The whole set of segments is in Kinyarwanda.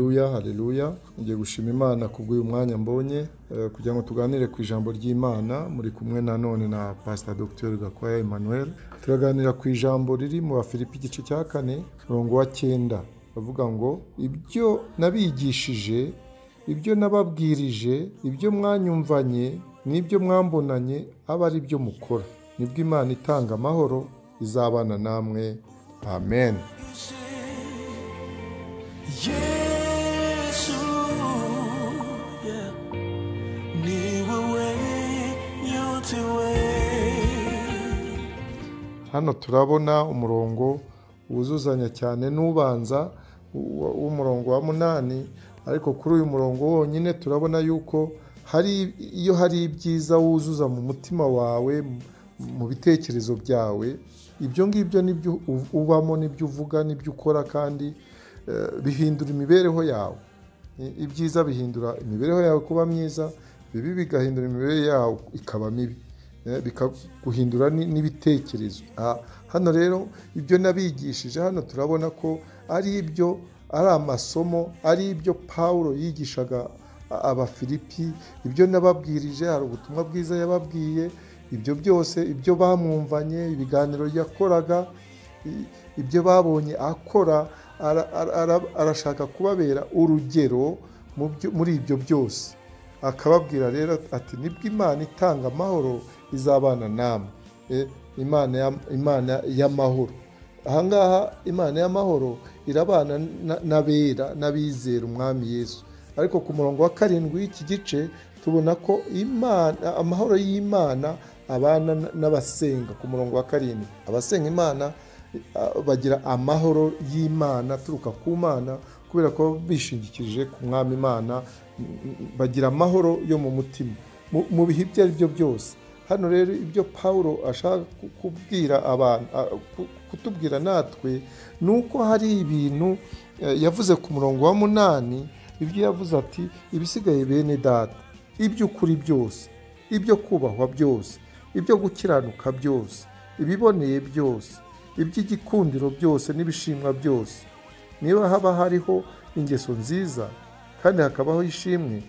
Haleluya, haleluya. Ngiye gushima Imana kubw'uyu mwanya mbonye kugira ngo tuganire ku ijambo ry'Imana. Muri kumwe nanone na Pastor Dr. Gakwaya Emmanuel. Turaganira ku ijambo riri mu Bafilipi igice cya 4 umurongo wa 9. Bavuga ngo ibyo nabigishije, ibyo nababwirije, ibyo mwanyumvanye n'ibyo mwambonanye aba ari byo mukora. Nibwo Imana itanga amahoro izabana namwe. Amen. Yesu, yeah. Ni wowe nyotewe. Hano turabona umurongo wuzuzanya cyane n'ubanza w'umurongo wa 8, ariko kuri uyu murongo wonyine turabona yuko hari iyo hari ibyiza wuzuza mu mutima wawe, mu bitekerezo byawe, ibyo ngibyo nibyo ubamo, nibyo uvuga, nibyo ukora, kandi bihindura imibereho yawe. Ibyiza bihindura imibereho yawe kuba myiza, bibi bigahindura imibereho yawe ikaba mibi, bikaguhindura n'ibitekerezo. Hano rero ibyo nabigishije, hano turabona ko ari ibyo, ari amasomo, ari ibyo Paulo yigishaga Abafilipi, ibyo nababwirije, hari ubutumwa bwiza yababwiye, ibyo byose, ibyo bamwumvanye, ibiganiro yakoraga, ibyo babonye akora, arashaka kubabera urugero muri ibyo byose. Akababwira rero ati nibwo Imana itanga amahoro izabana namwe. Imana y'amahoro. Ahangaha Imana y'amahoro irabana n'abera n'abizera Umwami Yesu. Ariko ku murongo wa 7 w'iki gice tubona ko Imana, amahoro y'Imana abana n'abasenga. Ku murongo wa 7, abasenga Imana bagira amahoro y'Imana aturuka ku Mana, kubera ko bishingikirije ku Mwami Imana, bagira amahoro yo mu mutima mu bihe ibyo ari byo byose. Hano rero ibyo Paulo ashaka kubwira abantu, kutubwira natwe, nuko hari ibintu yavuze ku murongo wa 8, ibyo yavuze ati ibisigaye bene data, iby'ukuri byose, ibyo kubahwa byose, ibyo gukiranuka byose, ibiboneye byose, iby'igikundiro byose n'ibishimwa byose, niba haba hariho ingeso nziza kandi hakabaho ishimwe,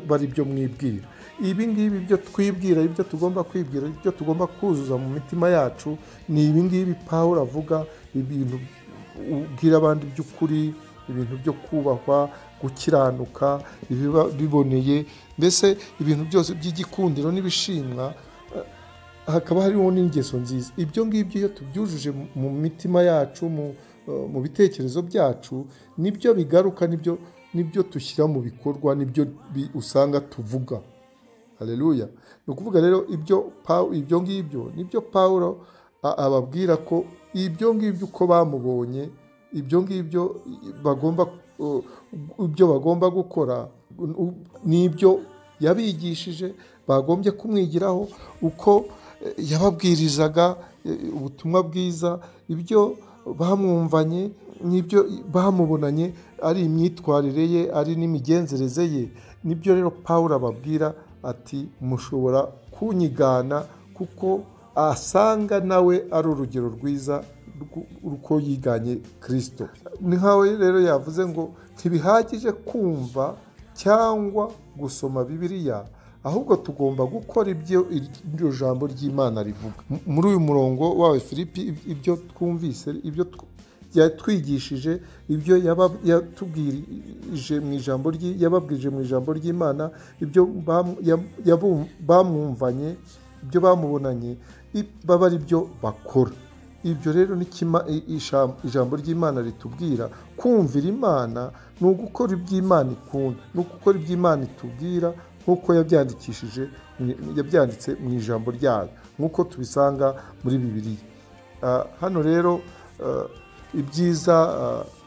bari byo mwibwira. Ibi ngibi byo twibwira, ibyo tugomba kwibwira, ibyo tugomba kuzuza mu mitima yacu, ni ibi ngibi Paulo avuga, ibintu ubwira abandi by'ukuri, ibintu byo kubahwa, gukiranuka, ibiba biboneye, mbese ibintu byose by'igikundiro n'ibishimwa, hakaba hariho n'ingeso nziza. Ibyo ngibyo iyo tubyujuje mu mitima yacu, mu bitekerezo byacu, nibyo bigaruka, nibyo tushyira mu bikorwa, nibyo usanga tuvuga. Haleluya. Ni ukuvuga rero ibyo ngibyo nibyo Paulo ababwira ko ibyo ngibyo uko bamubonye, ibyo ngibyo bagomba, ibyo bagomba gukora, nibyo yabigishije, bagombye kumwigiraho, uko yababwirizaga ubutumwa bwiza, ibyo bamwumvanye n'ibyo bamubonanye, ari imyitwarire ye, ari n'imigenzereze ye. Nibyo rero Paulo ababwira ati mushobora kunyigana, kuko asanga nawe ari urugero rwiza uko yiganye Kristo. Ni nkawe rero yavuze ngo ntibihagije kumva cyangwa gusoma Bibiliya, ahubwo tugomba gukora ibyo iryo jambo ry'Imana rivuga. Muri uyu murongo wawe Filipi, ibyo twumvise, ibyo yatwigishije, ibyo yatubwirije mu ijambo rye, yababwirije mu ijambo ry'Imana, ibyo bamwumvanye, ibyo bamubonanye, baba ari byo bakora. Ibyo rero ni ijambo ry'Imana ritubwira. Kumvira Imana ni ugukora iby'Imana ikunda, ni ugukora iby'Imana itubwira, nk'uko yabyandikishije, yabyanditse mu ijambo ryayo, nk'uko tubisanga muri Bibiliya. Hano rero ibyiza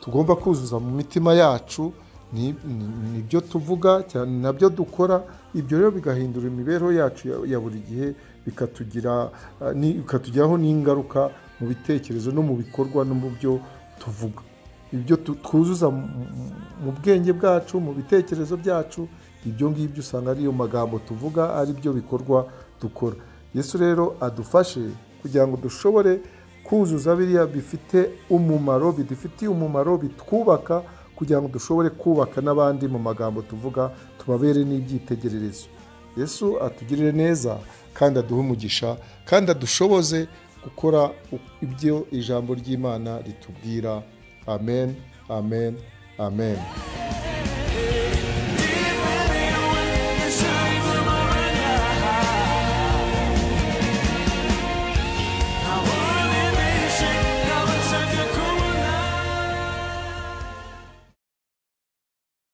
tugomba kuzuza mu mitima yacu nibyo tuvuga cyane, nabyo dukora. Ibyo rero bigahindura imibereho yacu ya buri gihe, bikatugiraho n'ingaruka mu bitekerezo no mu bikorwa no mu byo tuvuga. Ibyo twuzuza mu bwenge bwacu, mu bitekerezo byacu, ibyo ngibyo usanga ariyo magambo tuvuga, ari byo bikorwa dukora. Yesu rero adufashe kugira ngo dushobore kuzuza biriya bifite umumaro, bidufitiye umumaro, bitwubaka, kugira ngo dushobore kubaka n'abandi mu magambo tuvuga, tubabere n'ibyitegererezo. Yesu atugirire neza kandi aduhe umugisha kandi adushoboze gukora ibyo ijambo ry'Imana ritubwira. Amen, amen, amen.